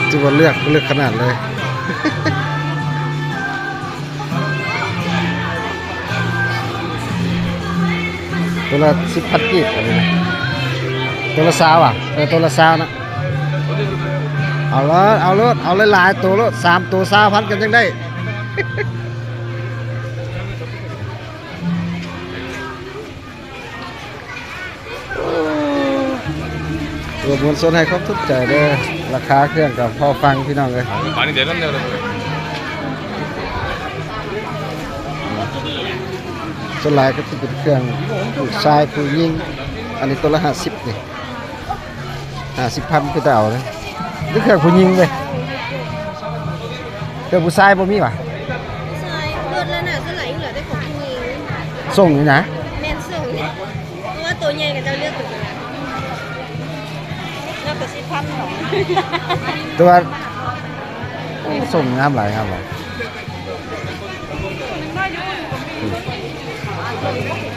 ຖືວ່າເລືອກ ເລືອກຂະໜາດເລີຍ. ໂຕລະສິບພັນກີບ ອັນນີ້ນະ. ໂຕລະຊາວ ອະ ເອີ ໂຕລະຊາວນະ. ເອົາໂລດ ເອົາໂລດ ເອົາຫຼາຍໆໂຕໂລດ ສາມໂຕຊາວພັນກໍຍັງໄດ້. ໂອ້ ມວນຊົນໃຫ້ຄວາມສົນໃຈເດີ ລາຄາເຄື່ອງກໍພໍຟັງພີ່ນ້ອງເອີຍ. ສ່ວນຫຼາຍກໍຊິເປັນເຄື່ອງຜູ້ຊາຍຜູ້ຍິງ. ອັນນີ້ໂຕລະຫ້າສິບນີ້ ຫ້າສິບພັນ ຄືຕາເອົາເລີຍ. ນີ້ເຄື່ອງຜູ້ຍິງເວີຍ. ເຄື່ອງຜູ້ຊາຍບໍ່ມີຫວາ? ຜູ້ຊາຍເບິດແລ້ວນະ ສ່ວນຫຼາຍຍັງເຫຼືອແຕ່ຂອງຜູ້ຍິງ. ສົ່ງນີ້ນະ? ແມ່ນ ສົ່ງນີ້ ເພາະວ່າໂຕໃຫຍ່ເຂົາເຈົ້າເລືອກໂຕນັ້ນ ເລືອກແຕ່ສິບພັນເນາະ. ແຕ່ວ່າ ໂອ້ ສົ່ງງາມຫຼາຍ ງາມຫຼາຍ.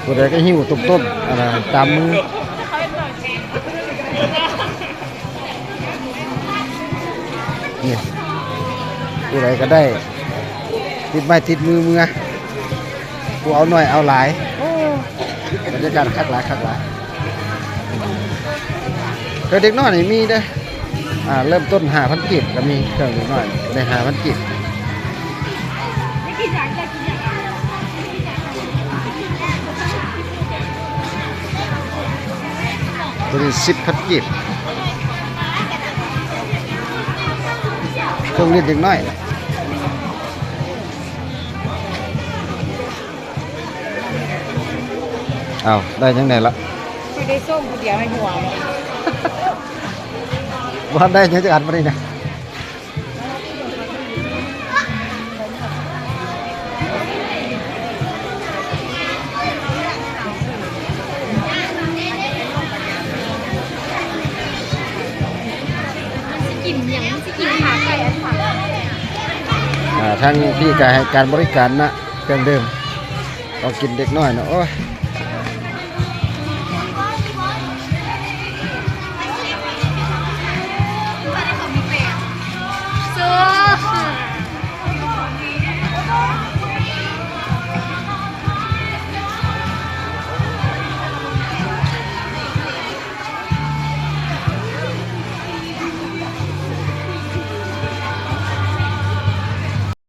ຜູ້ໃດກໍຫິ້ວຕຸບໆ ອັນນະ ຕາມມື. ນີ້ ຜູ້ໃດກໍໄດ້ ຕິດໄມ້ຕິດມືເມືອ ຜູ້ເອົາໜ້ອຍເອົາຫຼາຍ. ໂອ້ ບັນຍາກາດຄັກຫຼາຍ ຄັກຫຼາຍ. ເອີ ເດັກນ້ອຍນີ້ມີເດ້ ອ່າ ເລີ່ມຕົ້ນຫ້າພັນກີບກໍມີ ເຄື່ອງເດັກນ້ອຍໄດ້ຫ້າພັນກີບ. ໂຕນີ້ສິບພັນກີບ ເຄື່ອງຫຼິ້ນເດັກນ້ອຍ. ອ້າວ ໄດ້ຫຍັງແດ່ລະ? ຂ້ອຍໄດ້ສົ້ມຜູ້ດຽວໃຫ້ຫົວ. ບໍ່ທັນໄດ້ຫຍັງຈັກອັນບາດນີ້ນະ. ກິນຫຍັງ ຊິກິນຂາໄກ່ອັນຂາ. ອ່າ ທາງພີ້ກໍໃຫ້ການບໍລິການນະ ເຄື່ອງດື່ມ ຂອງກິນເດັກນ້ອຍເນາະ. ໂອ້ຍ